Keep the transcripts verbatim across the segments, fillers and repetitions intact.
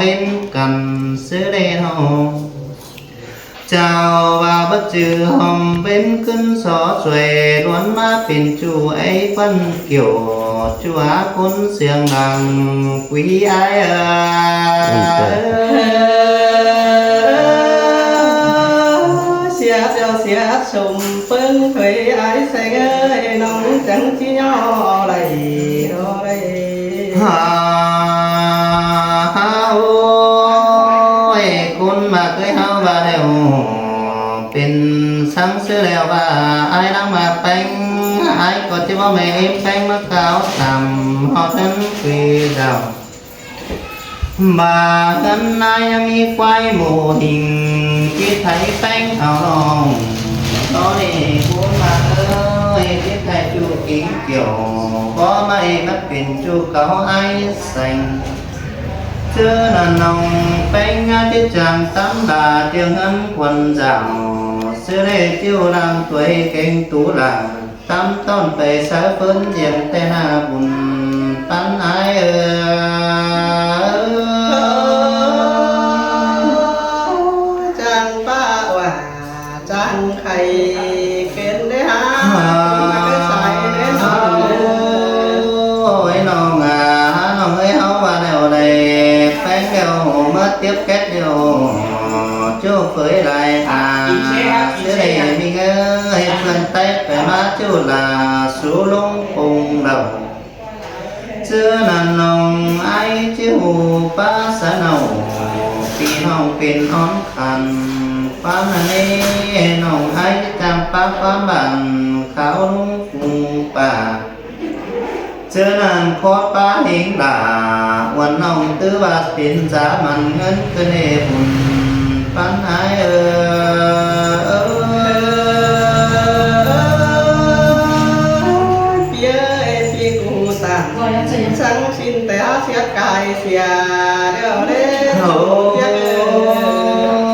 pên căn ꞌsứ ꞌlẹo ꞌnớ. Chảu ꞌva báu ꞌchư hom bến ꞌcứn so chuối, ꞌluôn ꞌmá pên ꞌchu é ꞌphắn kiẻo, ꞌchu á ꞌcốn siêng lăng quí ái ơ. Siết eo siết sum ꞌpứng thuế ái seng ơi, ꞌnọng chắng ꞌchí ꞌnhó đảy, ꞌnhó đảy. Ha, ha, ôi, ꞌcốn ꞌmặc ới, ꞌháu ꞌva ꞌlẹo pên săng ꞌsứ ꞌlẹo ꞌva ái ꞌnăng ꞌmặc ꞌpéng, ái ꞌcọ ꞌchí ꞌva ꞌme ꞌếm ꞌpéng ꞌmá cáo tăm ꞌhọt ꞌhướn quí đaư. ꞌVa ꞌhướn ái ꞌmí ꞌquái mô hình, ꞌchí thái ꞌpéng au ꞌnọng. Đó đi ꞌcốn ꞌmặc ới, ꞌchí thái ꞌchu kính kiẻo, bók ꞌmá ꞌmá pên ꞌchu cáo ái seng. ꞌChớ ꞌnặn ꞌnọng ꞌpéng ꞌchí chắng tắm đa ꞌtiêng ꞌhướn khuôn dảo, ꞌsứ ꞌlẹo ꞌchí ꞌu lăng tuế kéng tú lăng, tắm ꞌtọn pay sáư ꞌphớn diêng ꞌtẹ ꞌna bun ꞌpắn ái ơ. Chắng ꞌpá ꞌva chắng khay kến đé há. Ôi, ꞌnọng à, ꞌnọng ới, ꞌháu ꞌva ꞌlẹo đảy ꞌpéng ꞌlẹo ꞌmá tiếp kết ꞌlẹo, ꞌchu phới lai à, ꞌsứ ꞌlẹo ꞌmí ꞌngớn ꞌhệt ꞌpươn té pay ꞌmá ꞌchu là sú ꞌlống pông đaư. ꞌChớ ꞌnặn ꞌnọng ái ꞌchí ꞌhụ ꞌpá sa ꞌnọng, ꞌpi ꞌnọng pên ón khăn, ꞌpá ꞌnặn ꞌnọng ái ꞌchí chắng ꞌpá ꞌquám bản kháo ꞌlống phung pả. ꞌChớ ꞌnặn khót ꞌpá ꞌhính lả, uôn ꞌnọng ꞌtứ ꞌva pên dá mẳn ꞌngớn ꞌcứn ꞌhê bun ꞌpắn ái ơ. ꞌPi ơi, ꞌpi ꞌcọ ꞌhụ tẳng săng ꞌsịn té ꞌhá siết cai sia ꞌlẹo ꞌlế.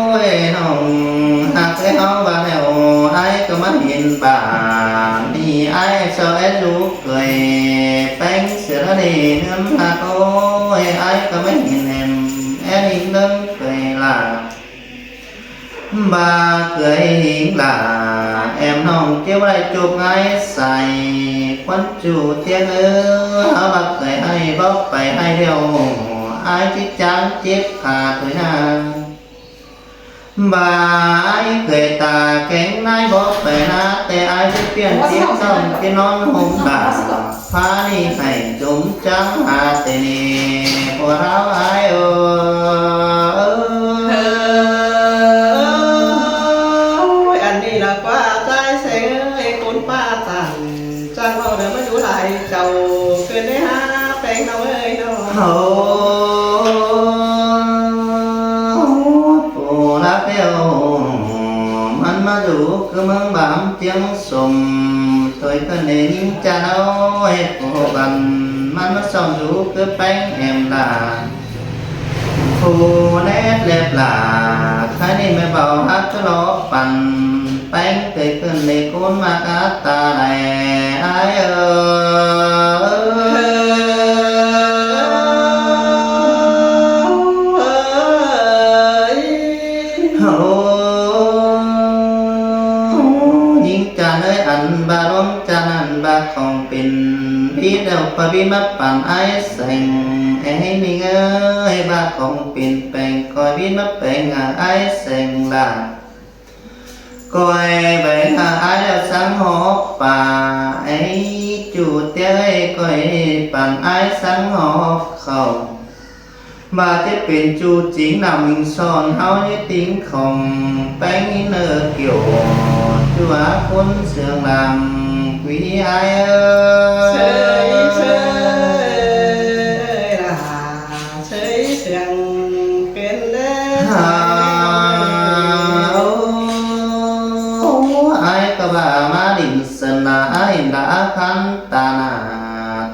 Ôi, ꞌnọng ꞌhặc ới, ꞌháu ꞌva ꞌlẹo ái ꞌcọ ꞌmá hên bản ꞌnị, ái so é dú kơi ꞌpéng sia ꞌlẹo ꞌnị ꞌnớn ꞌhặc ơi, ái ꞌcọ ꞌmá hên êm é ꞌnị ꞌnớn kơi lả. ꞌVa kơi ꞌhính lả, êm ꞌnọng ꞌchí ꞌvạy ꞌchộk ái sai, ꞌquán ꞌchu ꞌtiếng ơ, ꞌháu ꞌva kơi ꞌhạy bók pay ꞌhạy ꞌlẹo, ái ꞌchí chắng chếp pha thôi ꞌna. ꞌVa ái kơi ta kéng ꞌnái bók pay ꞌna, té ái ꞌchí ꞌpiện chếp ꞌtọn ꞌchí ꞌnón ꞌhôm bản. Pha ꞌnị ꞌhạy chốm chắng ha tê ꞌnị, ꞌpưa ꞌháu ái ơ. Ôi, ăn ꞌnị ꞌnạ ꞌquá ái seng ơi, ꞌcốn ꞌpá tẳng chắng ꞌvạu đảy ꞌmá dú lai chảu, ꞌcứn đé há ꞌpéng ꞌnọng ơi ꞌnọ. Ôi, ꞌpưa lắc ꞌlẹo, ꞌmắn ꞌmá dú ꞌcứ ꞌmướng bám ꞌtiếng sôm, thôi ꞌcứn đé ꞌnhính ꞌchạ ꞌnớ, ꞌhệt ꞌpưa băn ꞌmắn ꞌmá sỏng dú ꞌcứ ꞌpéng êm lả. Phủ nét lép lả, thái ꞌnị ꞌme báu hák ꞌcứ ló păn, ꞌpéng tê ꞌcứn đé ꞌcốn ꞌmặc át ta đảy ái ơ. Ôi, ꞌnhính chăn ơi, ăn ꞌva ꞌluống chăn ăn ꞌva khong pên, ꞌvít ꞌlẹo ꞌpá ꞌvít ꞌmá păn ái seng, ê ꞌmí ơi, ꞌva khong pên peng, ꞌcoi ꞌvít ꞌmá peng hảư ái seng lả. ꞌCoi peng hảư ái ꞌlẹo sắng hók pả, ê ꞌchu ꞌtiếng ơi, ꞌcoi păn ái sắng hók khảu. ꞌVa ꞌchí pên ꞌchu chính nẳng ꞌminh son ꞌháu ꞌnhá ꞌtếng khong ꞌpéng ꞌnị ꞌnớ kiẻo, ꞌchu á ꞌcốn siêng lăng quí ái ơ. Sơi, sơi, lả, sơi siêng pên đé. Hả, ô, ái ꞌcọ ꞌva ꞌmá đin sân lả, ái đin lả khăn ta nả.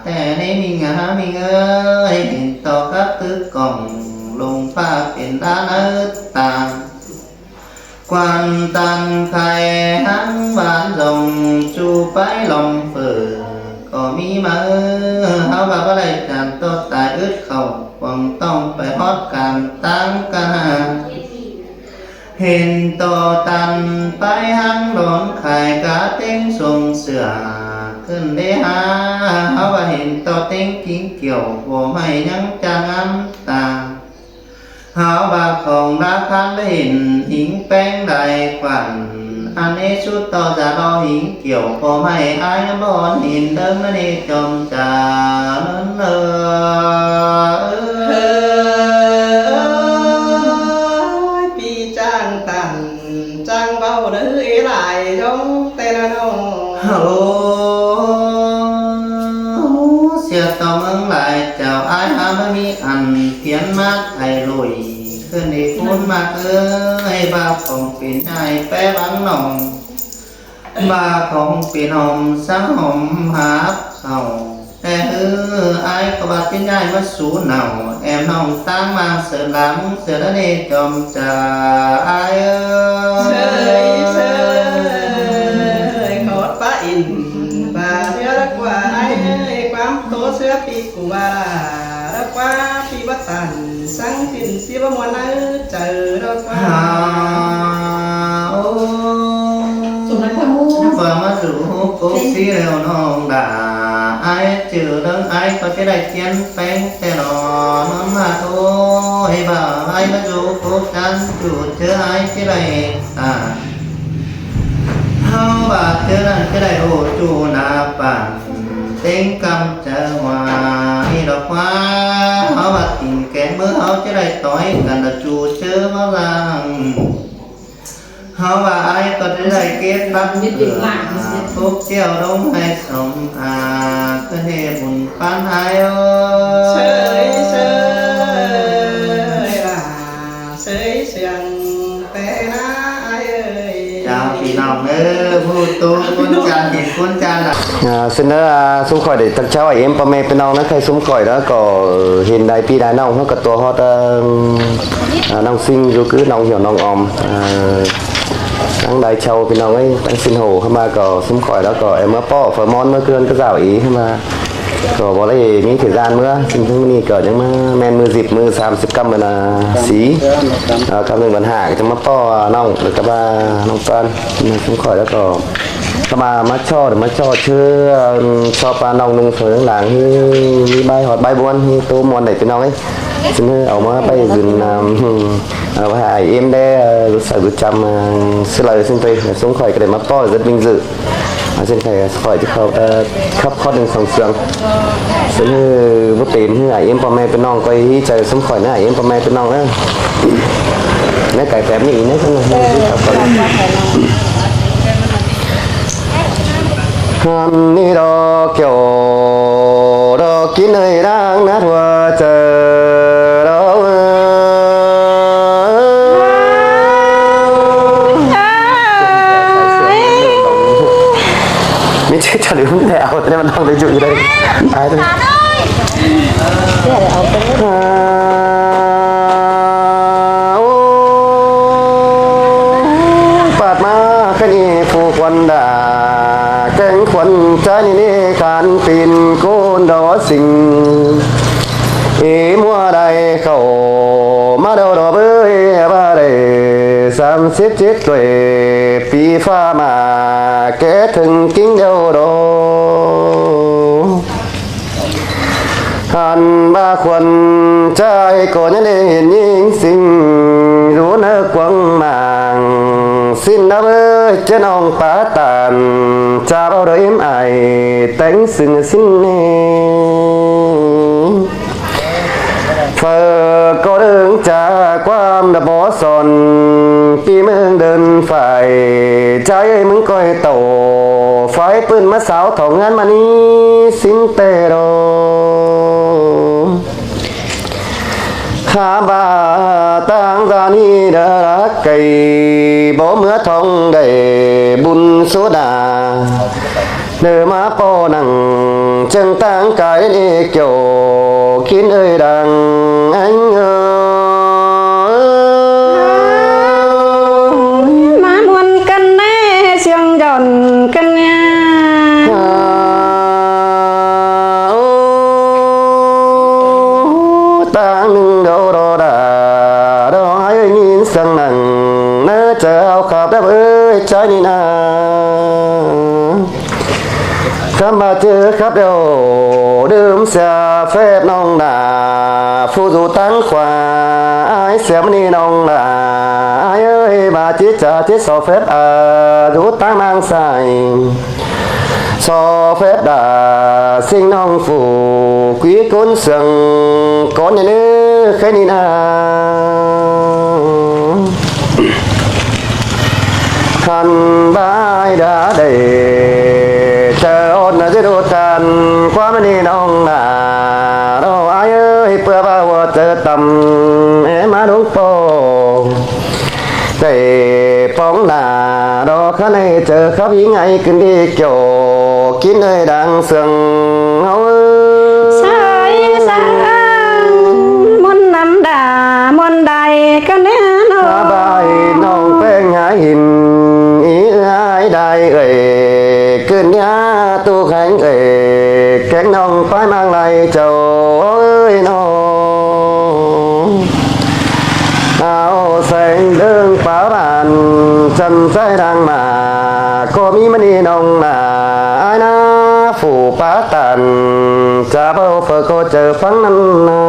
Té ꞌnị ꞌminh ơi, ꞌminh ơi, đin tó cắp tứ cỏng, lông ꞌpá pên đá nớ ta. Quan tăn khay háng ván dòng, ꞌchu páy lòng phở, ꞌcọ ꞌmí máư, ꞌháu ꞌva báu đảy chăn ꞌtọ tai ứt khảu. cuông tỏng pay hót căn ꞌtáng căn hả. Hên ꞌto tăn pay ꞌhăng đón khai cá ꞌtếng sông sửa. Khửn đé hả, hảư ꞌva hên ꞌto ꞌtếng king kiẻo, ꞌpưa ꞌmạy ꞌnhắng ꞌchang ăn ta. Hảư ꞌva khong đá khăn đé hên hính ꞌpéng đai khuôn. Ăn ꞌnị sút ꞌto dả lo hính kiẻo, ꞌpưa ꞌmạy ải ꞌnắm bón hên đơng ꞌnị chom chả ꞌnớn ơi. Ơi, pi ꞌchang tăn ꞌchang ꞌvạu đaư ê lai dông ꞌtẹ ꞌnớ ꞌnọng. Ơ, sia ꞌto ꞌmướng lai chảu ải hả, ꞌmá ꞌmí ăn phiến ꞌmá thảy lui. Khửn đi phún ꞌmặc ơi, ꞌva khong pên ải pé báng ꞌnọng, ꞌva khong pên hom sáng hom háp khảu. Té ꞌhứ ải ꞌcọ ꞌva ꞌtiến ải ꞌmá sú nảu, ẻm ꞌnọng ꞌtáng ꞌmáng sớn lăng sớn đá ꞌnị chom chả ải ơi. Sơi, sơi, khót pá in, ꞌva ꞌdứa đá ꞌquá ải ơi, ꞌquám ꞌtố ꞌsứa pi cu ꞌva đá ꞌquá pi bá tăn, sáng pên ꞌsứa bá ꞌmuôn ꞌnớ chaư đá ꞌquá. Hả, ô, ꞌva ꞌmá dú cốc sí ꞌlẹo ꞌnọng đa, ải ꞌchư đớng ải ꞌcọ ꞌchí đảy ꞌchiến ꞌpéng ꞌtẹ lo ꞌnón ꞌmá. Ô, ꞌva ải ꞌmá dú cốc chăn ꞌchu ꞌchớ ải ꞌchí đảy ta. Hảư ꞌva ꞌchớ ꞌnặn ꞌchí đảy ổ ꞌchu nả păn ꞌtếng ꞌcắm chaư ꞌva ꞌnị lo ꞌquá. Hảư ꞌva tỉnh kẻ ꞌmứ hảư ꞌchí đảy tói căn đa ꞌchu ꞌchớ ꞌmá lăng. Hảư ꞌva ải ꞌcọ ꞌchí đảy kếp bắt cốc kiẻo đống ải sông a, khửn đi bun pán ải ơi. Sơi, sơi, ꞌva sơi siêng ꞌtẹ ꞌnớ ải ơi. Chào ꞌpi ꞌnọng ơi, ꞌhụ ꞌtố ꞌcốn chăn, hên ꞌcốn chăn đa. À, ꞌsịn ꞌnớ, à, ꞌsúm khỏi đảy ꞌtặc ꞌcháo ải ꞌếm ꞌpo ꞌme ꞌpi ꞌnọng ꞌnớ, khay ꞌsúm khỏi ꞌnớ ꞌcọ hên đai ꞌpi đai ꞌnọng ꞌhứ ꞌcọ tua ꞌhọt, à, à, ꞌnọng ꞌsinh dú cứ ꞌnọng Hiẻo ꞌnọng Ôm, à, ꞌtáng đai ꞌchạu ꞌpi ꞌnọng ới, ꞌtáng ꞌsịn hổ ꞌhứ ꞌva ꞌcọ ꞌsúm khỏi ꞌlẹo ꞌcọ ꞌmá ꞌpọ phơ ꞌmón ꞌmá ꞌcứn ꞌcọ dảo ế ꞌhứ ꞌva ꞌcọ báu đảy ꞌmí thời gian ꞌmứa, ꞌsịn ꞌhứ ꞌnị ꞌcọ ꞌnhắng ꞌmá ꞌmen ꞌmự dịp ꞌmự sam síp ꞌcắm ꞌmự ꞌna sí, à, ꞌcắm ꞌnưng băn hả ꞌcọ ꞌchắng ꞌmá ꞌpọ ꞌnọng, ꞌlẹo ꞌcọ ꞌva ꞌnọng ꞌcọn, ꞌsúm khỏi ꞌlẹo ꞌcọ ꞌcọ ꞌva ꞌmá ꞌchọ, ꞌmá ꞌchọ ꞌchớ, ơ, ꞌchọ ꞌpa ꞌnọng ꞌnưng sôi ꞌláng ꞌhứ ꞌmí bái ꞌhọt bái ꞌbuôn ꞌhứ ꞌtố ꞌmuôn đảy ꞌpi ꞌnọng ới. ꞌSịn ꞌhứ au ꞌmá ꞌvạy dưn, à, ơ, ꞌva ải ꞌếm đé, ơ, dú sảu dú chăm, à, ꞌsứ đaư ꞌsịn ꞌtê, ꞌsúm khỏi ꞌcọ đảy ꞌmá ꞌpọ rất vinh dự. À, ꞌsịn khỏi, khỏi ꞌchí khắp, ơ, khắp khót ꞌnưng song sương. ꞌSịn ꞌhứ báu pên ꞌhứ ải ꞌếm ꞌpo ꞌme ꞌpi ꞌnọng ꞌcoi ꞌhí chaư ꞌsúm khỏi ꞌnớ ải ꞌếm ꞌpo ꞌme ꞌpi ꞌnọng ꞌnớ. ꞌNéo cai phép ꞌnị ꞌnớ. Hăn ꞌnị đó kiẻo đó kín ơi đang nát hua chaư đó. Ơ, ơ, ơ. Mình chết cho đứa không thể ảo, thế mà đang lấy dụ như đây. Ai thôi. À, ô, pạt ꞌmá khăn ꞌnị phủ khuôn đa, kéng khuôn ꞌchái ꞌnị ꞌnị khăn pên ꞌcốn đó sing. Ê ꞌmưa đảy khảu ꞌmá đầu đó bới ꞌva đảy sam síp chết tuổi pi ꞌpha ꞌmá ké thưng kính đầu đó. Hăn ꞌva khuôn ꞌchái ꞌcọ ꞌnhắng đảy hên ꞌnhính sing, dú ꞌnớ quăng mang ꞌsịn ꞌna bới ꞌchớ ꞌnọng pá tản, chả báu đảy ꞌếm ải téng sưng ꞌsịn ꞌnị. Phaư ꞌcọ đơng chả ꞌquám đa bók son, ꞌpi ꞌmướng đơn phải, ꞌchái ơi ꞌmướng ꞌcoi tảu, phải ꞌpưn ꞌmá sáo thảu ꞌngán ꞌmắn ꞌnị ꞌsịn ꞌtẹ đó. Hả ꞌva ꞌtáng da ꞌnị đa đá cay, báu ꞌmứa thong đảy bun sút đa. Đơ ꞌmá ꞌpo nẳng ꞌchương ꞌtáng cai ꞌnị kiẻo kín ơi đang anh ơi. ꞌMá ꞌmuôn căn ꞌnê siêng dọn căn ꞌnê. À, ô, ta Chái ꞌnị ꞌna. Khắm ꞌva ꞌchớ khắp đeo đưm sia phép ꞌnọng nả, phủ dú ꞌtáng khóa ai sia ꞌmá ꞌnị ꞌnọng nả. Ai ơi, ꞌva ꞌchí chả ꞌchí so phép a, dú ꞌtáng ꞌmáng sai. So phép đa ꞌsịn ꞌnọng phủ quí ꞌcốn sương ꞌcốn ꞌnị ꞌnớ khái ꞌnị ꞌna. Hăn ꞌva ai đa đảy chaư ôn ꞌna ꞌdệt ꞌhụ than ꞌquám ꞌnị ꞌnọng nả. Đo ai ơi, ꞌpưa ꞌva ꞌhua chaư tăm é ꞌmá đúng ꞌpo. Đảy póng nả đo khá ꞌnị chaư khắp ꞌhí ngay ꞌcứn đi kiểu kín ơi đang sương ꞌháu ơi. Sai sang ꞌmuôn năm đa ꞌmuôn đai ꞌcọ ꞌnị ꞌnớ. Há ꞌva ai ꞌnọng ꞌpéng há hên ꞌí ai đai ơi, ꞌcứn ꞌnị tu khánh ơi, kéng ꞌnọng pái ꞌmáng lai chảu ơi ꞌnọ. Au seng đương páo bản chăn chái đang mả, ꞌcọ ꞌmí ꞌmá ꞌnị ꞌnọng nả, ai ꞌna phủ pá tản, chả báu phaư ꞌcọ chaư ꞌphắng ꞌnặn ꞌna.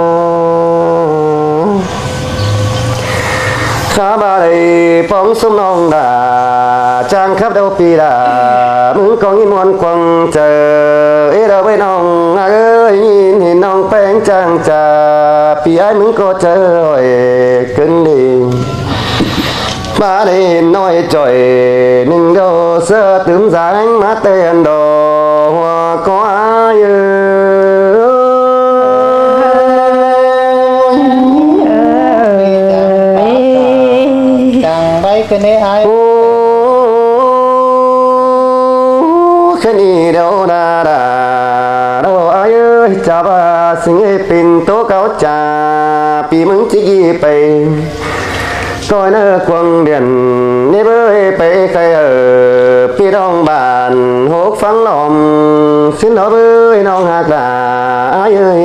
Khá ꞌva đảy póng ꞌsúm ꞌnọng đa, chang khắp đao ꞌpi đa, ꞌmứng ꞌcọ ꞌnghín ꞌmuôn cuông chaư, ê đao ꞌvạy ꞌnọng ꞌnhá ơi, ꞌnghín hên ꞌnọng ꞌpéng chang chả, ꞌpi ai ꞌmứng ꞌcọ chaư ꞌhọi ꞌcứn đi. ꞌVa đảy hên ꞌnọi chỏi ꞌnưng đao ꞌsứa tứm dáng ꞌmá ꞌtẹ ăn đo ꞌhua ꞌcọ ai ơi. Chang ꞌvạy ꞌcứn đi ai. Ô, khái ꞌnị đao đa đa, đao ai ơi, chả ꞌva ꞌsịn ê pên ꞌtố cáo chả, ꞌpi ꞌmứng ꞌchí ghi pay. Coi ꞌnớ cuông điện, ꞌnị bới pay khay hảư, ꞌpi ꞌnọng bản hốc ꞌphắng lom, ꞌsịn đó bới ꞌnọng ꞌhặc đa ai ơi.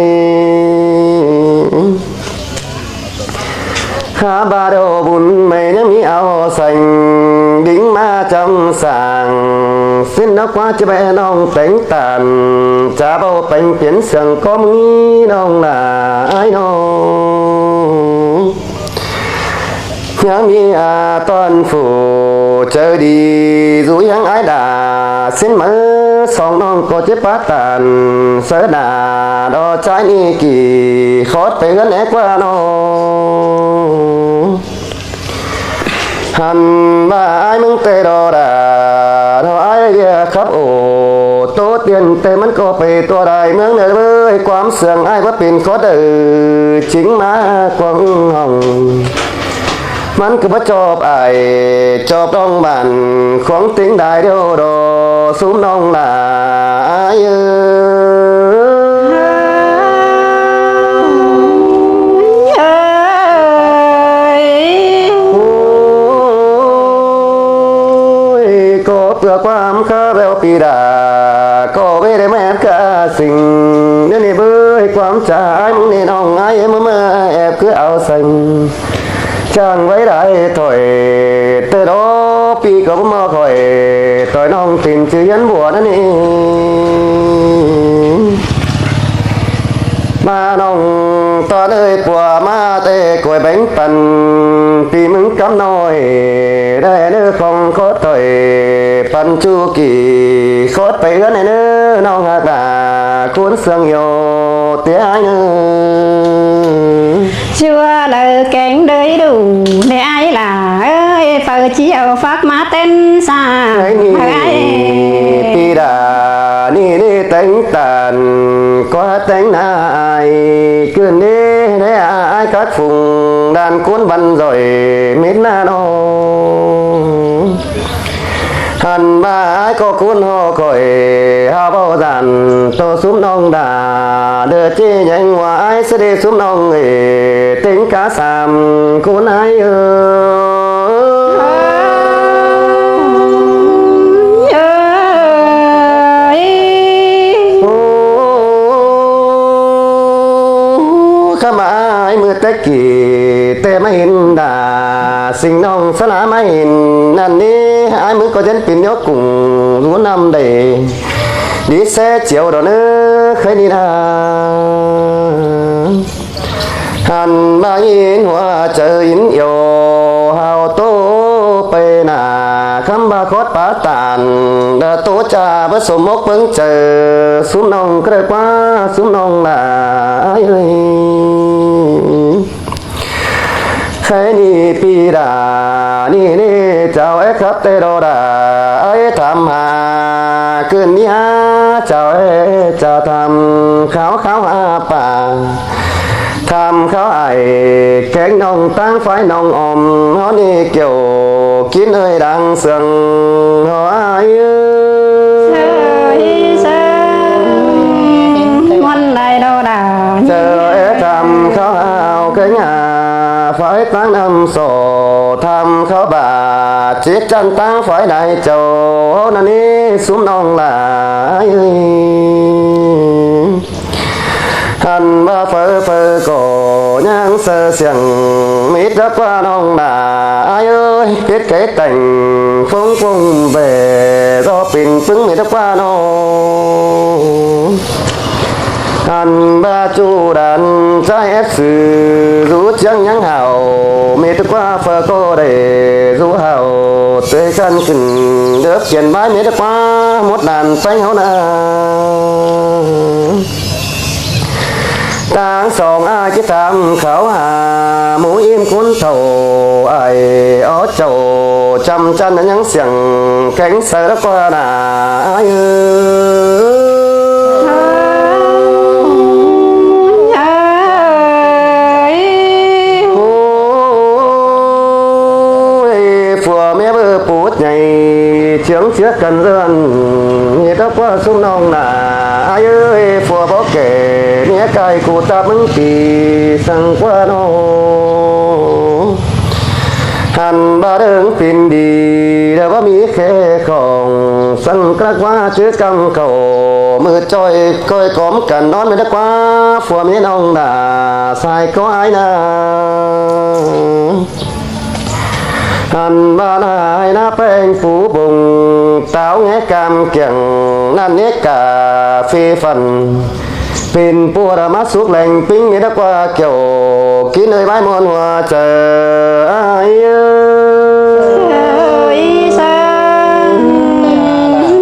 Há ꞌva đao bun mây ꞌnhắng ꞌmí au seng, đính ꞌmá chăm sang, ꞌsịn đó ꞌquá ꞌchí bái ꞌnọng téng tản, chả báu péng piến sương ꞌcọ ꞌmí ꞌnọng đa ai ꞌnọ. ꞌNhắng ꞌmí a ꞌtọn phủ chaư đi, dú ꞌnhắng ai đa, ꞌsịn máư song ꞌnọng ꞌcọ ꞌchí pá tản, sáư đa đo chái ꞌnị kỉ, khót pay ꞌhướn é ꞌquá ꞌnọ. Hăn ꞌva ai ꞌmứng ꞌtẹ đo đa, đo ai ꞌviạk khắp ổ, ꞌtố tiên ꞌtẹ ꞌmắn ꞌcọ pay tua đai ꞌmướng ꞌnớ ꞌvới, ꞌquám sương ai ꞌva pên khót đaư, chính ꞌmá cuông hỏng. ꞌMắn ꞌcọ báu chóp ai, chóp ꞌnọng bản, khuống tếng đai điêu đo, ꞌsúm ꞌnọng đa ai ơi. Ôi, ꞌcọ ꞌpưa ꞌquám khá ꞌvẹo ꞌpi đa, ꞌcọ ꞌvế đảy ꞌmá ép cá sing, ꞌnị ꞌnị bới ꞌquám chả ai ꞌmứng ꞌnị ꞌnọng ai ꞌmá ꞌmá ép cứ au seng. Chang ꞌvạy đảy thoải, ꞌtẹ đó ꞌpi ꞌcọ báu ꞌmá khỏi, thoải ꞌnọng tin chứ hiến bùa ꞌnặn ꞌnị. ꞌMá ꞌnọng ꞌtọn ơi, pua ꞌmá ꞌtẹ côi béng păn, ꞌpi ꞌmứng cắm ꞌnọi, đảy ꞌnớ khong khót thoải, păn ꞌchu kỉ, khót pay ꞌhướn ꞌnị ꞌnớ, ꞌnọng ꞌhặc đa, ꞌcốn sương hiêu, tia ai ꞌnớ. Chua đaư kéng đới đủ, ꞌnị ai lả ơi, phaư ꞌchí au phák ꞌmá tén sa. Ai ꞌnị, ꞌpi đa, ꞌnị ꞌnị téng tản, ꞌcọ téng ꞌna ai, ꞌcứn ꞌnị, ꞌnị ai khắc phung, đan ꞌcốn băn doi, mết ꞌna ꞌnọ. Hăn ꞌva ai ꞌcọ ꞌcốn ꞌhọ khỏi, hao báu dản, tô ꞌsúm ꞌnọng đa, đơ ꞌchí ꞌnhắng ꞌva ai ꞌsứ đi ꞌsúm ꞌnọng ê, têng cá sam ꞌcốn ai ơi. Ơi. Ô, khắm ai ꞌmưa té kỉ, ꞌtẹ ꞌmá hên đa. sing ꞌnọng sá ꞌnạ ꞌmá ꞌhịn ꞌnặn ꞌnị, ải ꞌmứng ꞌcọ ꞌdệt pên ꞌnéo cúng dú ꞌnặm đảy đi ꞌsớ chiêu đó ꞌnớ khái ꞌnị ꞌnạ. Hẳn ꞌva ꞌhịn hua chaư ꞌhịn iêu hao ꞌtố pay nả, khắm ꞌva khót pá tản đa ꞌtố ꞌchạ báu sôm ốc ꞌpứng chaư, súm ꞌnọng ꞌcọ đảy ꞌquá, súm ꞌnọng ꞌlạ ải ơi. Khái ꞌnị ꞌpi đa ꞌnị ꞌnị chảu é khắp té đo đa, ải tham ha ꞌcứn ꞌnị ha chảu é chảu tham kháo kháo ha pả, tham kháo ải kéng ꞌnọng ꞌtáng phái ꞌnọng ỏm ꞌháu ꞌnị, kiẻo kin ơi đang sương hó ải ơi. Sơ hi sơ, ꞌmuôn đảy đo đa. Chảu é tham kháo hao kéng ha phái ꞌtáng ꞌnặm so, tham kháo bả chết chăn ꞌtáng phái đảy chảu ꞌnặn ꞌnị, súm ꞌnọng ꞌlạ ải ơi. Hẳn ꞌva phaư phaư ꞌcọ ꞌnhắng sơ siêng, mết đa ꞌquá ꞌnọng ꞌlạ ải ơi, piết cái tẻng phông phông bể, do pên ꞌpứng mết đa ꞌquá ꞌnọng. Hẳn ꞌva ꞌchu đàn trai ép sư dú ꞌchiếng ꞌnhắng hảo, mết đa ꞌquá phaư ꞌcọ đảy dú hảo, tưới khăn khửn đớp kiên bái mết đa ꞌquá mốt đàn ꞌpéng ꞌháu ꞌnạ. ꞌTáng song ải ꞌchí tham kháo ha, mú ím ꞌcốn thảu ải ók chảu chăm chăn ꞌnhắng siêng kéng saư đa ꞌquá ꞌnạ ải ơi. Ôi, phua ꞌmía báu pút nhay, ꞌchướng ꞌchứa căn ꞌdọn, ꞌnị đa ꞌquá súm ꞌnọng ꞌlạ ải ơi, phua báu kể ꞌmía cai cu ꞌtạp ꞌmứng ꞌpi săng ꞌquá ꞌnọ. Hẳn ꞌva đớng pên đi, đa ꞌva ꞌmí khe khong, săng ꞌcọ đảy ꞌquá chứ căm khảu, ꞌmự ꞌchoi ꞌcoi cóm căn ꞌnón mết đa ꞌquá, phua ꞌmía ꞌnọng ꞌlạ sai ꞌcọ ải ꞌnạ. Hẳn ꞌva ꞌnạ ải ꞌnạ ꞌpéng pú bông, táo ngé cam kiêng, ꞌnặn ꞌnế cà phê phần. Pên ꞌpúa đa ꞌmá súc leng ꞌpính mết đa ꞌquá kiẻo, kin ơi bái ꞌmuôn hua chaư ải ơi. Ơi sa,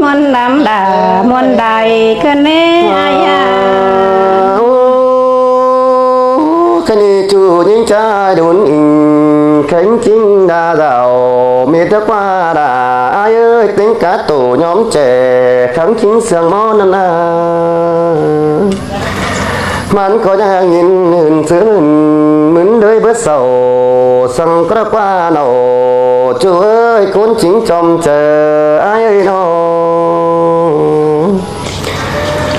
ꞌmuôn đăm đa, ꞌmuôn đảy ꞌcứn ꞌnị ải a. Ô, khái ꞌnị ꞌchu ꞌnhính ꞌchái đun inh, kheng ꞌchính đa dảo, mết đa ꞌquá đa ải ơi, ꞌtếng cá tổ nhóm trẻ, khăng ꞌchính sương ꞌmó ꞌnặn ꞌnạ. ꞌMắn ꞌcọ ꞌnhắng ꞌnhịn hưn sứ hưn ꞌmứn đới bớt sảu, săng ꞌcọ đảy ꞌquá ꞌnọ, ꞌchu ơi, ꞌcốn ꞌchính chom chaư ải ơi ꞌnọ.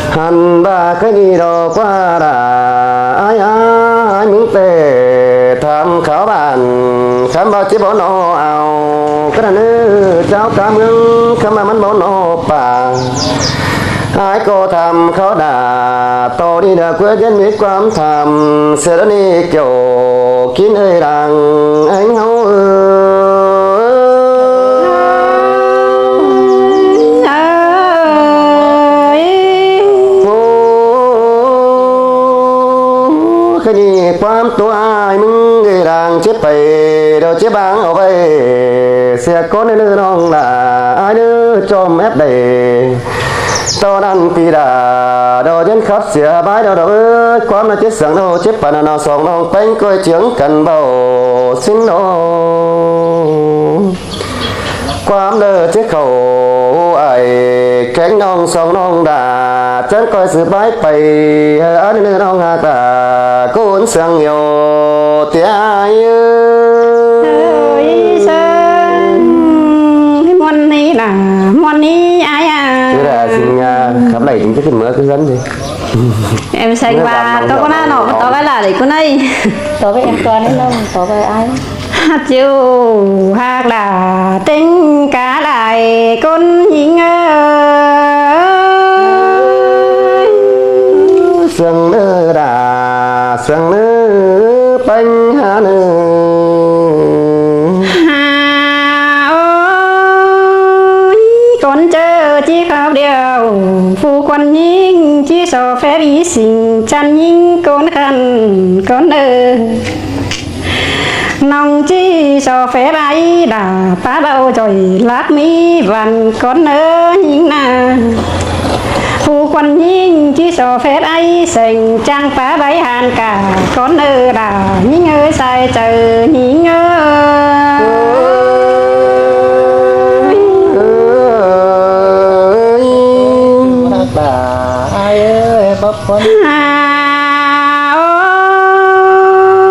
Hẳn ꞌva khái ꞌnị đo ꞌquá đa ải a, ải ꞌmứng ꞌtẹ tham kháo bản, khăm ꞌva ꞌchí báu ꞌnọ au, ꞌcọ đảy ꞌnớ chảu cá ꞌmướng, khăm ꞌva ꞌmắn báu ꞌnọ pả. Ải ꞌcọ tham kháo đa, ꞌto ꞌnị đa ꞌquá ꞌdệt mết ꞌquám tham, sia đa ꞌnị kiẻo kin ơi đang ꞌhéng ꞌháu ơi. Ô, khái ꞌnị ꞌquám ꞌtố ải ꞌmứng ơi đang chếp pay, đo chếp báng au ꞌvạy, sia ꞌcốn ꞌnớ ꞌnọng ꞌlạ ải ꞌnớ chom ép đảy. ꞌTo ꞌnặn ꞌpi đa, đo ꞌdệt khắp sia bái đo đo ơi, ꞌquám ꞌnạ chếp săng đo chếp păn ꞌnọ song ꞌnọng ꞌpéng ꞌcoi ꞌchướng căn báu sính ꞌnọ. ꞌQuám đaư ꞌchí khảu ải kéng ꞌnọng song ꞌnọng đa, chắng ꞌcoi sư bái pay, hơ ăn ꞌnư ꞌnọng ꞌhặc đa, ꞌcốn sương iêu ꞌtẹ ải ơi. Ơi, sương ꞌmuôn ꞌnị đa, ꞌmuôn ꞌnị ải a. Thế là xin, à, khắp đảy chính thức mớ cứ dẫn đi. Em sanh ꞌva, ꞌtố ꞌcốn ꞌnọ, ꞌtố ꞌvạy ꞌlạ đảy ꞌcốn ꞌnị. ꞌTố ꞌvạy em ꞌcốn ꞌnị ꞌnọng, ꞌtố ꞌvạy ải. Hák ꞌchu hák đa, ꞌtếng cá đảy ꞌcốn ꞌnhính ơi. Sương ꞌnớ đa, sương ꞌnớ ꞌpéng hả ꞌnớ. ꞌNọng ꞌchí so phép ai đa pá báu ꞌchoi lác ꞌmí ꞌvắn cón ꞌnớ ꞌnhính ꞌna. Phủ khuôn ꞌnhính ꞌchí so phép ai seng ꞌchăng pá báu ꞌhán cả cón ꞌnớ đa ꞌnhính ơi sai chaư ꞌnhính ơi.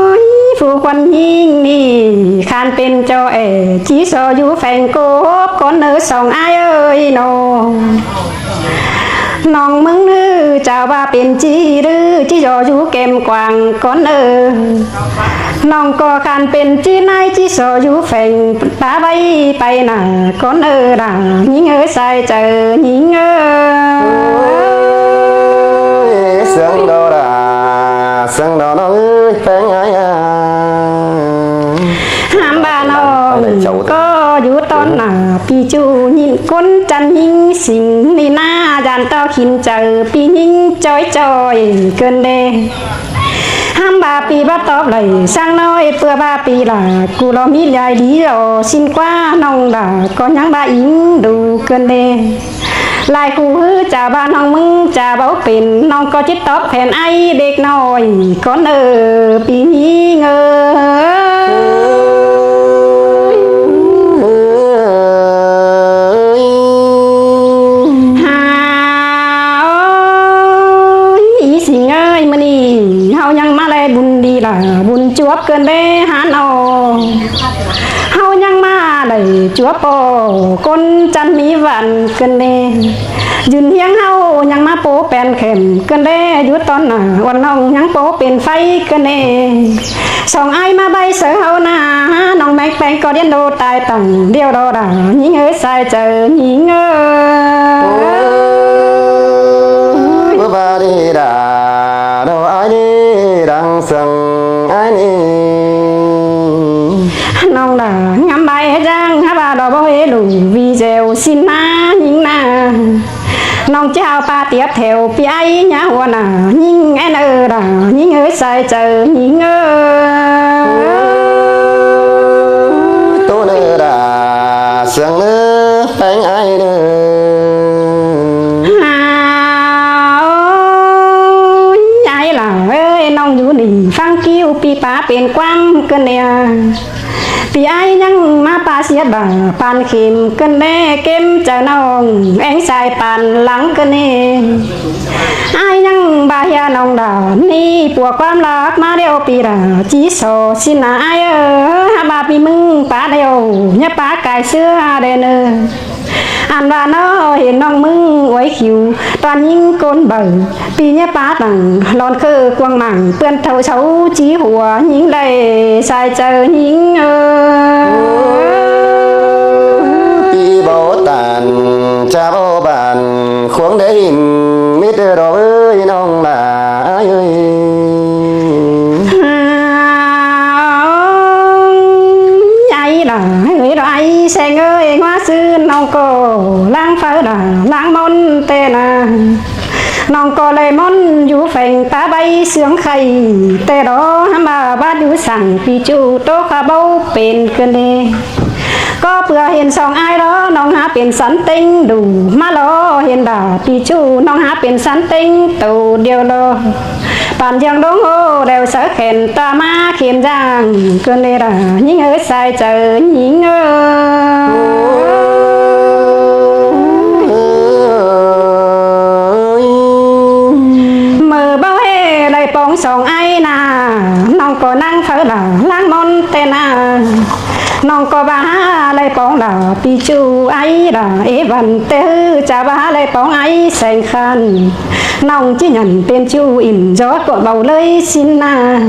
Ôi, phủ khuôn ꞌnhính ꞌnị khăn pên ꞌchọ ê ꞌchí so dú pheng cốp cón ꞌnớ song ai ơi ꞌnọ. ꞌNọng ꞌmứng ꞌnư chảu ꞌva pên ꞌchí ꞌlứ ꞌchí so dú kem quảng cón ꞌnớ. ꞌNọng ꞌcọ khăn pên ꞌchí ꞌnái ꞌchí so dú pheng pá báu pay ꞌna cón ꞌnớ đa ꞌnhính ơi sai chaư ꞌnhính ơi. Ôi, sướng đo đa, sướng đo ꞌnọng ơi pheng ai a. Hám ꞌva ꞌnọng ꞌcọ dú ꞌtọn ꞌna ꞌpi ꞌchu ꞌnhính cón chăn ꞌnhính sính ꞌnị ꞌna dản ꞌto khỉn chaư ꞌpi ꞌnhính ꞌchoi ꞌchoi cơn đe. Hám ꞌva ꞌpi báu tóp đảy ꞌsướng ꞌnọi ꞌpưa ꞌva ꞌpi đa ꞌcú lo ꞌmí lai đi lo ꞌsịn ꞌquá ꞌnọng đa ꞌcọ ꞌnhắng ꞌva ính đu cơn đe. Lai khu ꞌhứ chả ꞌva ꞌnọng ꞌmứng chả báu pên ꞌnọng ꞌcọ ꞌchí tóp phén ai đếc ꞌnọi cón ꞌnớ ꞌpi ꞌnhính ơi. Hả ơi, ꞌí sính ơi, ꞌmự ꞌnị ꞌháu ꞌnhắng ꞌmá đảy bun đi đa bun chuốp cơn đe hả ꞌnọ. ꞌHáu ꞌnhắng ꞌmá đảy chuốp ꞌpo cón chăn ꞌmí ꞌvắn cơn đe. Dún ꞌhiếng ꞌháu ꞌnhắng ꞌmá pô pén khẻm cơn đe dú ꞌtọn ꞌna uôn ꞌnọng ꞌnhắng pô pên pháy cơn đe. Song ai ꞌmá báu sáư ꞌháu ꞌna ꞌnọng ꞌmén peng ꞌcọ điên đô tai tẳng điêu đo đa ꞌnhính ơi sai chaư ꞌnhính ơi. Ôi, báu ꞌva đi đa đo ai đi đang sưng ai đi. ꞌNọng đa ngắm bái ꞌhế ꞌchang hả ꞌva đo báu ꞌhế lủng vì dẻo xin ꞌna ꞌnhính ꞌna. ꞌNọng ꞌchí hảư ꞌpa tiệp theo ꞌpi ai nhá hua ꞌna ꞌnhính én ơ đa ꞌnhính ơi sai chaư ꞌnhính ơi. Tô ꞌnớ đa sương ꞌnớ peng ai ꞌnớ. Hả ơi, ai lả ơi, ꞌnọng dú ꞌnị phắng ꞌkiu ꞌpi pá pên ꞌquám cơn đe. ꞌPi ai ꞌnhắng ꞌmá ꞌpa siết đa pán khêm cơn đe kêm chaư ꞌnọng éng sai pán lăng cơn đe. Ai ꞌnhắng ꞌva ꞌhia ꞌnọng đa ꞌnị pua ꞌquám lác ꞌmá điêu ꞌpi đa ꞌchí so xin ꞌna ai ơ. Hả ꞌva ꞌpi ꞌmứng pá điêu nhá pá cai ꞌsứa đen ơ. Ăn ꞌva ꞌnọ hên ꞌnọng ꞌmứng uối khiu ꞌtọn ꞌnhính cốn baư. ꞌPi nhé pá tẳng lon khư cuông mảng ꞌpươn thảu sáu ꞌchí hua ꞌnhính đảy sai chaư ꞌnhính ơ. ꞌPi báu tản chả báu bản khuống đé hìn mít đỏ ơi ꞌnọng lả ai ơi. Ai lả ơi đo ai seng ơi ngoá ꞌsứ ꞌnọng ꞌcọ láng pháư đa láng ꞌmón ꞌtẹ ꞌna. ꞌNọng ꞌcọ đảy ꞌmón dú pheng pá báu sương khay ꞌtẹ đó hả ꞌva bát dú săng ꞌpi ꞌchu ꞌtố khả báu pên cơn đe. ꞌCọ ꞌpưa hên song ai đó ꞌnọng hả pên sắn têng đủ ꞌmá lo hên đa ꞌpi ꞌchu ꞌnọng hả pên sắn têng tô điêu lo. Pán ꞌdương đống hô đeo sáư khen ta ꞌmá khêm dang cơn đe đa ꞌnhính ơi sai chaư ꞌnhính ơi. ꞌMự báu ꞌhế đảy póng song ai ꞌna ꞌnọng ꞌcọ ꞌnăng pháư đa láng ꞌmón ꞌtẹ ꞌna. ꞌNọng ꞌcọ ꞌva hả đảy póng đa ꞌpi ꞌchu ai đa ê văn ꞌtẹ ꞌhứ chả ꞌva hả đảy póng ai seng khăn. ꞌNọng ꞌchí nhẳn pên ꞌchu ỉn gió ꞌcọ báu ꞌlới xin ꞌna.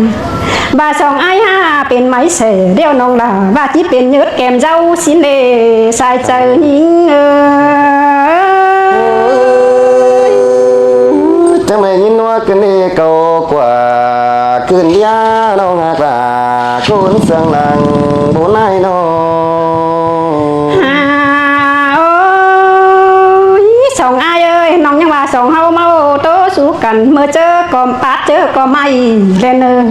ꞌVa song ai hả pên máy sẻ điêu ꞌnọng đa ꞌva ꞌchí pên nhớt kem dau xin đê sai chaư ꞌnhính ơi. Chắng mảy ꞌnhính ꞌnua cơn đe cáu ꞌquá cơn ꞌlía ꞌnọng hả ꞌquá cốn sương lăng bún ai ꞌnọ. Hả ơi, song ai ơi, ꞌnọng ꞌnhắng ꞌva song ꞌháu ꞌmáu ꞌtố sú căn ꞌmự ꞌchớ ꞌcọ pát ꞌchớ ꞌcọ ꞌmạy ꞌlen ơ.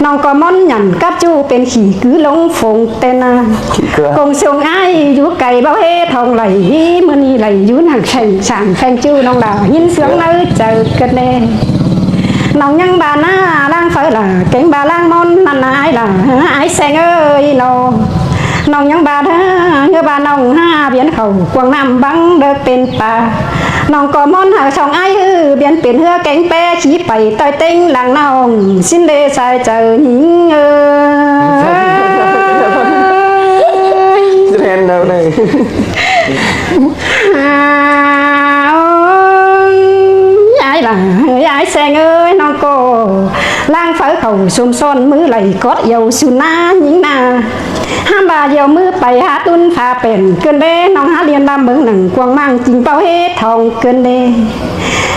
ꞌNọng ꞌcọ ꞌmón nhẳn cắp ꞌchu pên khỉ cứ ꞌlống phông ꞌtẹ ꞌna. Khỉ cứ. Công sương ai dú cay báu ꞌhế thong đảy, ꞌmự ꞌnị đảy dú nẳng seng sảng pheng ꞌchu ꞌnọng đa ꞌnghín sương nớ chaư cơn đe. ꞌNọng ꞌnhắng ba ꞌná ꞌláng pháư lả, kéng ba ꞌláng ꞌmón ꞌnặn ꞌna ai lả, ai seng ơi ꞌnọ. ꞌNọng ꞌnhắng ba ꞌná, ꞌngứa ba ꞌnọng ha piến khảu cuông ꞌnặm băng đớc pên pa. ꞌNọng ꞌcọ ꞌmón hảư song ai ꞌhứ piến pên ꞌhứa kéng ꞌpé khí pay ꞌtoi ꞌtếng lăng ꞌnọng ꞌsịn đê sai chaư ꞌnhính ơi. Ren đâu đây. Ai lả, ai seng ơi ꞌnọng ꞌcọ ꞌláng pháư khảu sôm son ꞌmứ đảy cót dầu su ꞌná ꞌnhính ꞌna. ꞌHăm ba dầu ꞌmứ pay hák ꞌtun pha pên cơn đe ꞌnọng hák liên ꞌlam bớng nẳng cuông ꞌmáng ꞌchính báu ꞌhế thong cơn đe.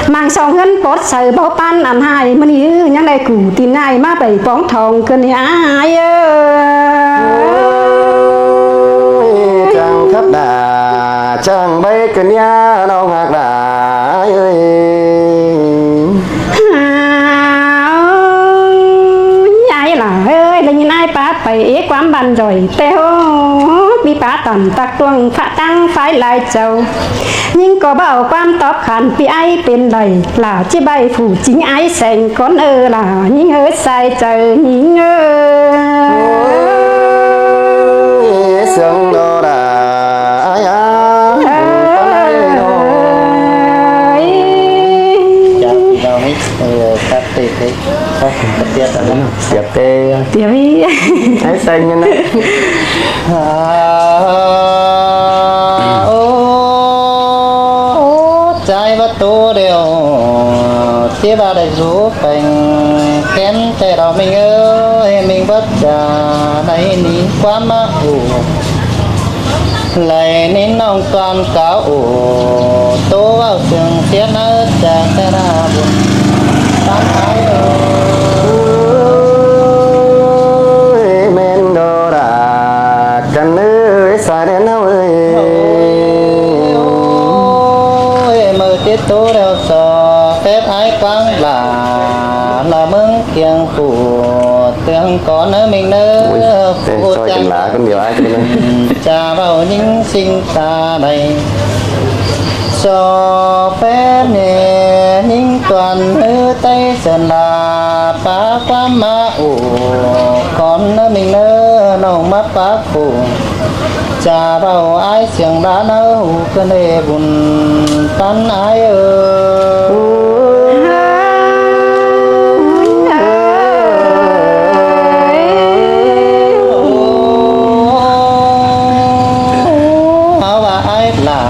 ꞌMáng song ꞌhướn pót saư báu ꞌpán ăn ꞌhại ꞌmự ꞌnị ꞌhứ ꞌnhắng đảy củ tin ꞌnại ꞌmá pay póng thong cơn đe ai ơi. Ôi, chang khắp đà, chang bay cơn đe ꞌnọng hák đà ai ơi. Ôi, ai lả ơi, đảy ꞌnhính ai pá pay é ꞌquám ban doi ꞌtẹ ꞌhô, ꞌpi pá tỏn tặc tuông phạ tăng phái lai chaư. ꞌNhính ꞌcọ báu ꞌquám tóp khăn ꞌpi ai pên đảy, lả ꞌchí bay phủ chính ai seng cón ơ lả ꞌnhính ơ sai chaư ꞌnhính ơi. Ôi, sương đo đà ai á. Ơi. Chào chị vào hết, ờ, các tỉnh đấy. Các tỉnh, các tiết ở đây. Tiết tê. Tiết ý. Ai seng như này. À, ô, ô, trái bắt tố đều, chia ba đại dụ cảnh kén tê đỏ mình ơi, mình bất trà này ní quá mắc ủ. Đảy ꞌnhính ꞌnọng ꞌquám cáo ủ, tố ꞌvạu sương xiết ꞌnớ chả ꞌtẹ ꞌna bun. Tán thái ơi. Ôi, ꞌmen đo đà căn ơi, xa đen ơi. Ôi, ôi, ôi, mơ tiết tố đeo so, phép ái quáng lả, là mớng kiêng phủ, tương có ꞌnớ mình ꞌnớ. Ui, phủ soi chăn chăn lá con điều ai cho nó. Chả bao những sinh ta này. So phép nhẹ những toàn hư tay sơn là phá quán mã ủ. Con ꞌnớ mình ꞌnớ nông mắc phá phủ. Chả bao ai siêng đá ꞌnớ hủ cơn đê bùn tán ai ơi. Háo ba ai lả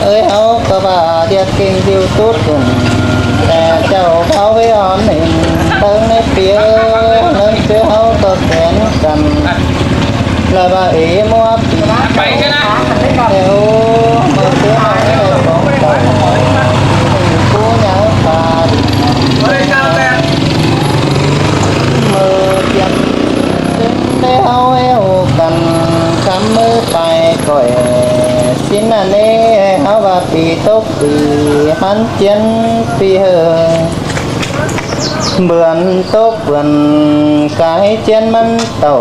ơi, háo ꞌcọ ba điệt kinh diu tút cùn. Tẻ chảu báo với hón hình tớng nếp piế, nớng chứ háo ꞌcọ kén căn. Lơ ba ế ꞌmua pin tẻo, mơ tứ ꞌnọng ꞌnê bóng tàu, hình cú nháo pha đỉnh. Mơ tiêm, ꞌsướng đé háo eo căn, khắm ꞌmứ pay khỏi, ꞌsịn ꞌnặn ꞌnê, háo ba pì tốc pì, hăn chiến pì hơ. Bươn tốc bươn cái chiên măn tỏ,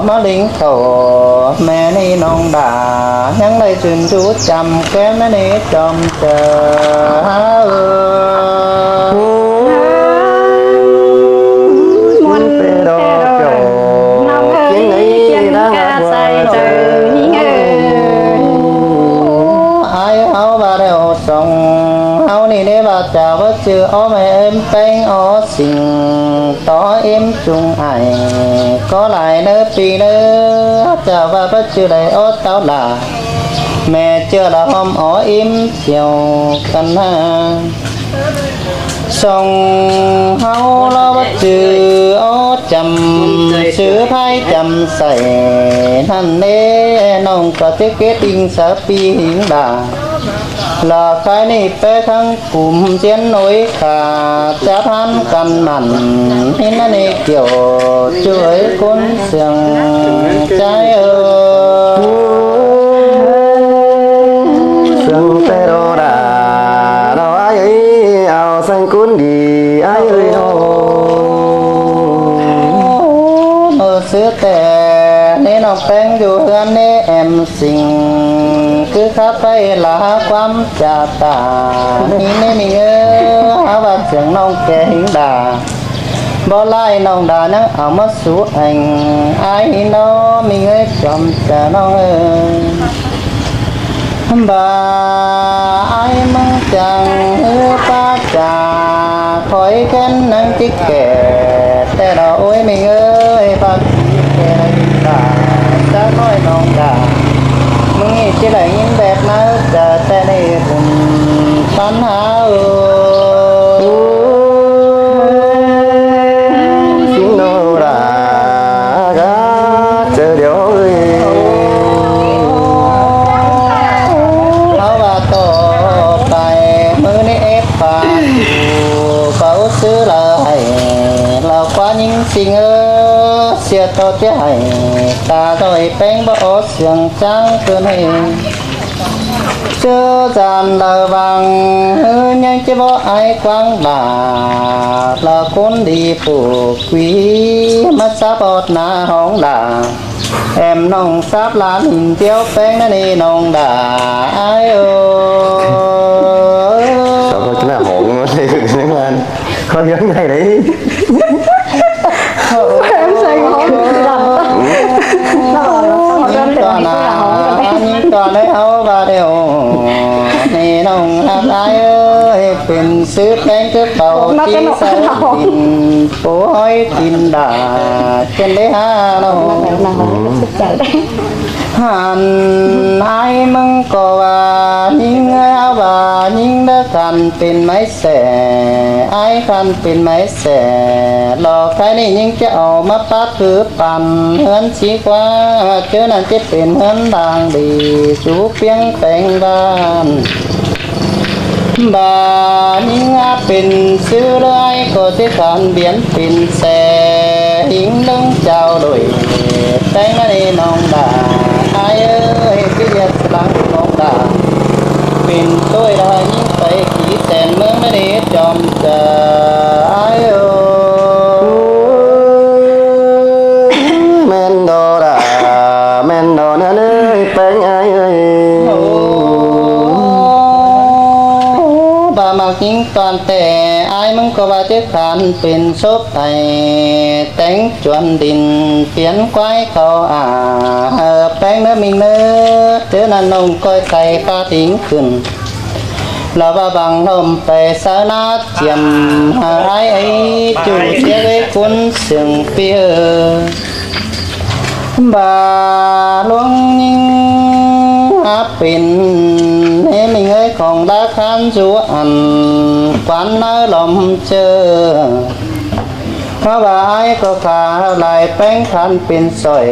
má lính khẩu, mẹ ni nong đà, nhắn đây chun chú chăm, kém mẹ ni chom chờ, há ơ. Muôn tê đô kiểu, nong ơi, tiếng ấy tiếng đang ca hát say buồn. Trời, nhí ơi. Ai háo ba đeo sông, háo ni nê ba chào bác chư ó mẹ em peng ó sing tó em chung ai, có lại nơ pi nơ, chào ba bác chư lại ó táo là mẹ chưa là hôm ó em chiều cần ha. Sông háo lo bác chư ó chăm, sư phái chăm sảy, năn nê nông có tiết kết đinh sở pi hình đà. Lọ khái ni pé khăng cúm ꞌdiến ối khả chả phán căn mẳn, hên ꞌnị kiểu chuối cốn sương trái ơ. Sương tê đô đà, đô ai ơi, ao sương cún đi, ai ơi đô. ꞌSứ ꞌtẹ ꞌnị ꞌnọng ꞌpéng dú ꞌhướn ꞌnị ẻm sính, cứ khắp ꞌvạy lả ꞌquám chả tả. ꞌNị ꞌnị ꞌmí ꞌngới, hák ꞌva siêng ꞌnọng kẻ ꞌhính đa. Báu lai ꞌnọng đa ꞌnhắng au ꞌmá sú ꞌnhắng ai ꞌnị ꞌnớ, ꞌmí ꞌngới chom chả ꞌnọng ới. ꞌVa ai ꞌmứng chắng ꞌhứ ꞌpá chả, khỏi khen ꞌnhắng ꞌchí kẻ ꞌtẹ đỏ ối ꞌmí ꞌngới, bác kẻ đa ꞌhính đa, chả ꞌnọi ꞌnọng đa. ꞌMứng ꞌnị ꞌchí đảy ꞌnhính ꞌvẹt ꞌnớ, chả ꞌtẹ ꞌnị bun ꞌphắn hả ới. ꞌChí ꞌnọng đa, cá chớ điêu ới. Háo ꞌva ꞌtọ pay ꞌmự ꞌnị ép pha, ꞌcú páo ꞌsứ ꞌlạ hảy, ꞌlạ ꞌquá ꞌnhính sính ới, sia ꞌtọ ꞌchí hảy, ta ꞌtoi ꞌpéng báu ók siêng chắng ꞌcứn ới. ꞌChớ ꞌdan ꞌlạ vang ꞌhứ ꞌnhắng ꞌchí báu ai quảng đa, ꞌlạ ꞌcốn đi phủ quí, ꞌmá sắp ót ꞌná hóng đa. Ẻm ꞌnọng sắp ꞌlạ ꞌnịn ꞌtiếu ꞌpéng ꞌnị ꞌnọng đa ai ới. Sắp ót ꞌná hóng ꞌnị ꞌnị ꞌnị. Khỏi ꞌhiếng ꞌnị đảy. Em sai không? Lắm. ꞌNhính ꞌtọ ꞌnị, ꞌnhính ꞌtọ ꞌnị háo ꞌva điêu ꞌnị ꞌnọng ꞌhặc ai ới, pên ꞌsứ ꞌpéng cứ páo ꞌchí sai pên phủ ꞌhói kin đa, ꞌchớ ꞌlế hả ꞌnọng. Hẳn ai ꞌmứng ꞌcọ ꞌva ꞌnhính ới, háo ꞌva ꞌnhính đa khăn pên máy sẻ, ai khăn pên máy sẻ, lo khai ꞌnị ꞌnhính ꞌchí au ꞌmá pắt ꞌhứ păn ꞌhướn ꞌchí ꞌquá, ꞌchớ ꞌnặn ꞌchí pên ꞌhướn đang đi, sú ꞌpiếng ꞌpéng ꞌván. ꞌVa ꞌnhính ꞌhá pên ꞌsứ ꞌlới ꞌcọ ꞌchí khăn piến pên sẻ, ꞌhính ꞌlớng chao đuổi, ꞌpéng ꞌnị ꞌnọng đa ai ới, ꞌchí ꞌdệt lăng ꞌnọng đa. Pên ꞌtội đa ꞌnhính pay kí sẻn ꞌmướng ꞌnị chom chả ai ới. ꞌMen ꞌlọ đa, ꞌmen ꞌlọ ꞌnớ ới, ꞌpéng ai ới. ꞌVa ꞌmặc ꞌnhính ꞌtọn ꞌtẹ, ai ꞌmứng ꞌcọ ꞌva ꞌchớ khăn pên sốp ải, téng chuôn đin piến ꞌquái khảu a, ꞌpéng ꞌnớ ꞌmí ꞌnớ, ꞌchớ ꞌnặn ꞌnọng ꞌcoi khay pá tính khửn. Lo ꞌva bang ꞌlốm pay sáư ꞌná chiêm, ai ới, ꞌchu ꞌtiếc ới ꞌcốn siêng ꞌpi ới. ꞌVa ꞌluống ꞌnhính ꞌhá pên ꞌnị ꞌmí ꞌngới khong đá khán dú ăn quán ꞌnớ lom ꞌchớ. ꞌMá ꞌva ai ꞌcọ khả lai ꞌpéng khăn pên sỏi,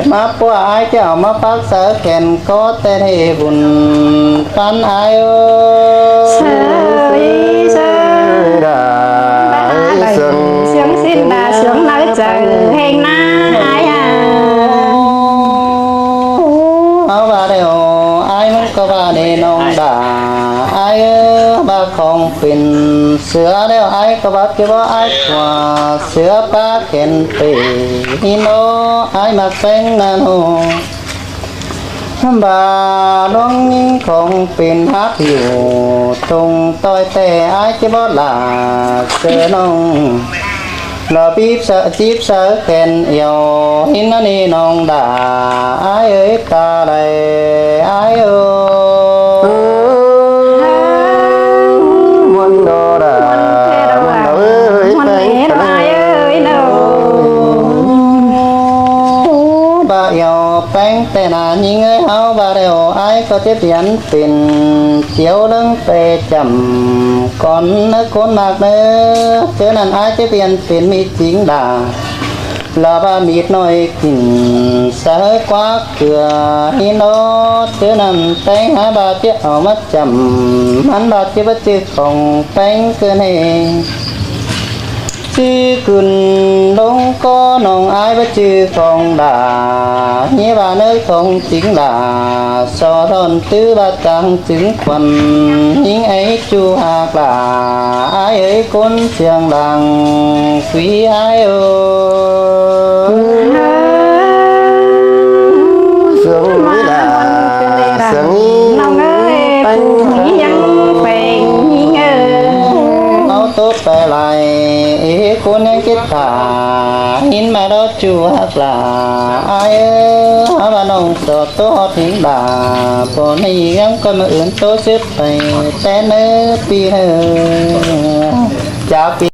ꞌmá ꞌpúa ai ꞌchí au ꞌmá pác sáư khen ꞌcó ꞌtẹn ꞌhế bun ꞌphắn ai ới. Sáư ꞌí sáư đa, ꞌí sương, sương ꞌsịn đa, sương ꞌnớ chaư ꞌhêng ꞌná ai a. Au ꞌva ꞌlẹo ai ꞌmứng ꞌcọ ꞌva ꞌnị ꞌnọng đa, ai ới, ꞌva khong pên sửa ꞌlẹo ai ꞌcọ ꞌva ꞌchí ꞌva ai ꞌcọ sửa pá khen pên ꞌnị ꞌnớ, ai ꞌmặc ꞌpéng ꞌnặn ꞌnớ. ꞌVa ꞌluống ꞌnhính khong pên hák dú ꞌtông ꞌtoi ꞌtẹ ai ꞌchí báu lả sửa ꞌnọng. Lo bíp sáư, chíp sáư khen yau ꞌhính ꞌnặn ꞌnị ꞌnọng đa, ai ới, ta đảy ai ới. Muôn đô đa, muôn đô ới, muôn ꞌpéng ꞌnị đa ai ới ꞌnớ. ꞌVa yau ꞌpéng ꞌtẹ ꞌnặn ꞌnhính ới, au ꞌva ꞌlẹo ai ꞌcọ ꞌchí piến pên chiếu ꞌlớng pay chăm cón ꞌnớ ꞌcốn ꞌmặc ꞌnớ. ꞌChớ ꞌnặn ai ꞌchí piến pên ꞌmí chính đa. Lo ꞌva mít ꞌnọi kin sáư ꞌquá ꞌcứa ꞌnị ꞌnớ. ꞌChớ ꞌnặn ꞌpéng hák ꞌva ꞌchí au ꞌmá chăm, ꞌmắn ꞌva ꞌchí báu ꞌchư khong ꞌpéng ꞌcứa ꞌnị. ꞌChư cửn ꞌlống ꞌcọ ꞌnọng ải ꞌva ꞌchư khong đa, ꞌnhá ꞌva ꞌnớ khong chính đa, so ꞌdọn ꞌtứ ꞌva chắng chứng khuôn, ꞌnhính ải ꞌchu ꞌhặc lả, ải ới ꞌcốn siêng lăng, quý ải ơi. Sướng ꞌnị lả, sướng ꞌnị. ꞌNọng ơi, ꞌpứng ꞌnhính ꞌpéng ꞌnhính ơi. Au ꞌtố pay lai, ới ꞌcốn ꞌnhính kết thả, ꞌnhính ꞌmá đó ꞌchu ꞌhặc lả, ải ơi, ꞌva ꞌnọng so ꞌtố ꞌhọt ꞌhính đa, ꞌpưa ꞌnị ꞌnhắng ꞌcọ ꞌmá ứn ꞌtố sứt pay, ꞌtẹ ꞌnớ ꞌpi ꞌnớ. Chả ꞌpi